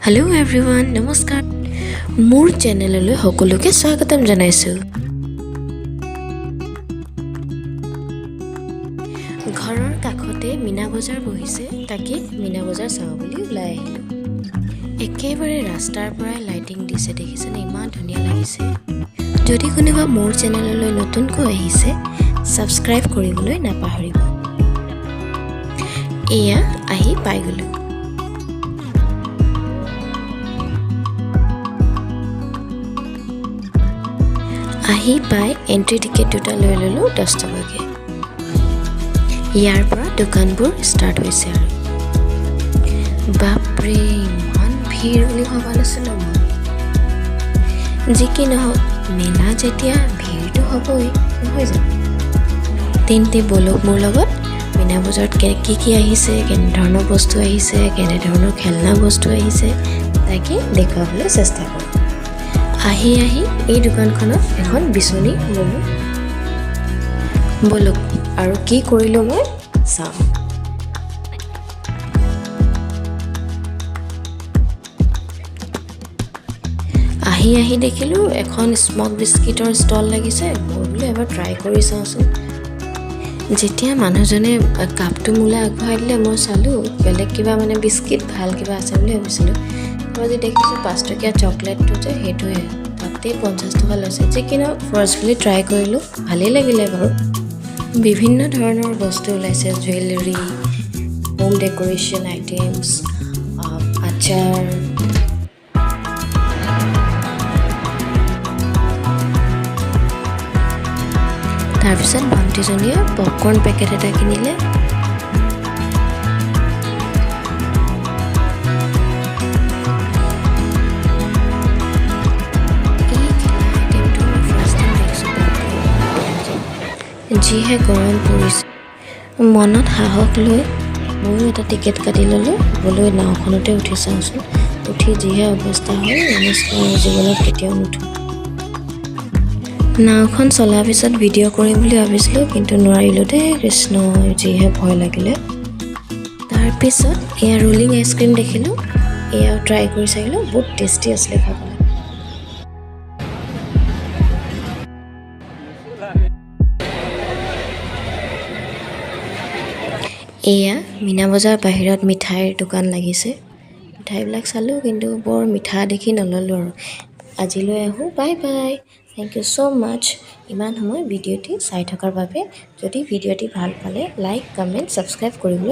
Hello' everyone, নমস্কাৰ। মোৰ চেনেললৈ সকলোকে স্বাগতম জনাইছোঁ। ঘৰৰ কাষতে মীনা বজাৰ বহিছে, তাকে মীনা বজাৰ চাওঁ বুলি ওলাই আহিলোঁ। একেবাৰে ৰাস্তাৰ পৰাই লাইটিং দিছে, দেখিছেনে? ইমান ধুনীয়া লাগিছে। যদি কোনোবা মোৰ চেনেললৈ নতুনকৈ আহিছে, ছাবস্ক্ৰাইব কৰিবলৈ নাপাহৰিব। এয়া আহি পাই গ'লোঁ। আহি পাই এণ্ট্ৰি টিকেট দুটা লৈ ল'লোঁ 10 টকাকৈ। ইয়াৰ পৰা দোকানবোৰ ষ্টাৰ্ট হৈছে আৰু বাপৰে, ইমান ভিৰ বুলি ভবা নাছিলোঁ মই। যি কি নহওক, মেলা যেতিয়া ভিৰটো হ'বই, নহয় জানো? তেন্তে ব'লক মোৰ লগত, মীনা বজাৰত কি কি আহিছে, কেনেধৰণৰ বস্তু আহিছে, কেনেধৰণৰ খেলনা বস্তু আহিছে, তাকে দেখুৱাবলৈ চেষ্টা কৰোঁ। আহি আহি এই দোকানখনত এখন বিচনী ল'লোঁ। ব'লক, আৰু কি কৰিলোঁ মই চাওঁ। আহি আহি দেখিলোঁ এখন স্মক বিস্কিটৰ ষ্টল লাগিছে। মই বোলো এবাৰ ট্ৰাই কৰি চাওঁচোন। যেতিয়া মানুহজনে কাপটো মোলৈ আগবঢ়াই দিলে, মই চালোঁ, বেলেগ কিবা মানে বিস্কিট ভাল কিবা আছে বুলি ভাবিছিলোঁ। আজি দেখিছোঁ 5 টকীয়া চকলেটটো যে, সেইটোৱে তাতেই 50 টকা লৈছে। যি কি নহওক, ফাৰ্ষ্ট বুলি ট্ৰাই কৰিলোঁ, ভালেই লাগিলে বাৰু। বিভিন্ন ধৰণৰ বস্তু ওলাইছে, জুৱেলাৰী, হোম ডেক'ৰেশ্যন আইটেমছ, আচাৰ। তাৰপিছত ভণ্টিজনীয়ে পপকৰ্ণ পেকেট এটা কিনিলে। এই খেলা আইটেমটো মই ফাৰ্ষ্ট টাইম দেখিছোঁ। বাপৰে, যিহে গৰম পৰিছে, মনত সাহস লৈ ময়ো এটা টিকেট কাটি ল'লোঁ। বোলো নাওখনতে উঠি চাওঁচোন। উঠি যিহে অৱস্থা হ'ল, নমস্কাৰ, জীৱনত কেতিয়াও নুঠো। নাওখন চলাৰ পিছত ভিডিঅ' কৰিম বুলি ভাবিছিলোঁ, কিন্তু নোৱাৰিলোঁ দেই কৃষ্ণ, যিহে ভয় লাগিলে। তাৰপিছত এয়া ৰোলিং আইচক্ৰীম দেখিলোঁ, এয়াও ট্ৰাই কৰি চালোঁ, বহুত টেষ্টি আছিলে খাবলৈ। এয়া মীনা বজাৰ বাহিৰত মিঠাইৰ দোকান লাগিছে। মিঠাইবিলাক চালোঁ, কিন্তু বৰ মিঠা দেখি নল'লোঁ। আৰু আজিলৈ আহোঁ, bye bye, thank you so much ইমান সময় ভিডিঅ'টি চাই থকাৰ বাবে। যদি ভিডিঅ'টি ভাল পালে লাইক, কমেণ্ট, ছাবস্ক্ৰাইব কৰিবলৈ